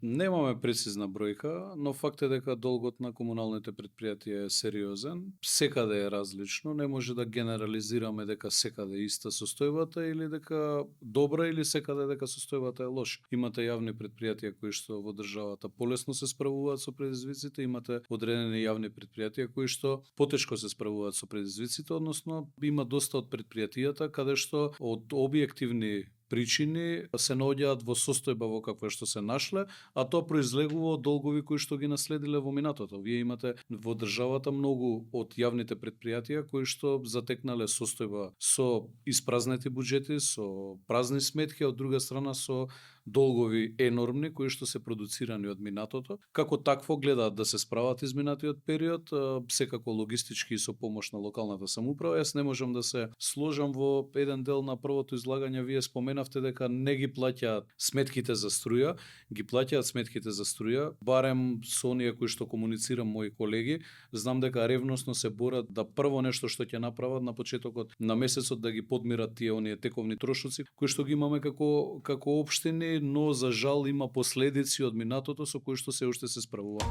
Немаме прецизна бројка, но факт е дека долгот на комуналните претпријатија е сериозен. Секаде е различно, не може да генерализираме дека секаде е иста состојбата или дека добра или секаде дека состојбата е лоша. Имате јавни претпријатија кои што во државата полесно се справуваат со предизвиците, имате одредени јавни претпријатија кои што потешко се справуваат со предизвиците, односно има доста од претпријатијата каде што од објективни причини се наоѓаат во состојба во каква што се нашле, а тоа произлегува од долгови кои што ги наследиле во минатото. Вие имате во државата многу од јавните претпријатија кои што затекнале состојба со испразнети буџети, со празни сметки, а од друга страна со долгови енормни кои што се продуцирани од минатото. Како такво гледаат да се справат изминатиот период, секако логистички и со помош на локалната самоуправа. Јас не можам да се сложам во еден дел на првото излагање. Вие споменавте дека не ги плаќаат сметките за струја, ги плаќаат сметките за струја, барем со оние кои што комуницирам мои колеги, знам дека ревносно се борат да прво нешто што ќе направат на почетокот на месецот да ги подмират тие оние тековни трошоци кои што ги имаме како општини, но за жал има последици од минатото со кои што се уште се справува.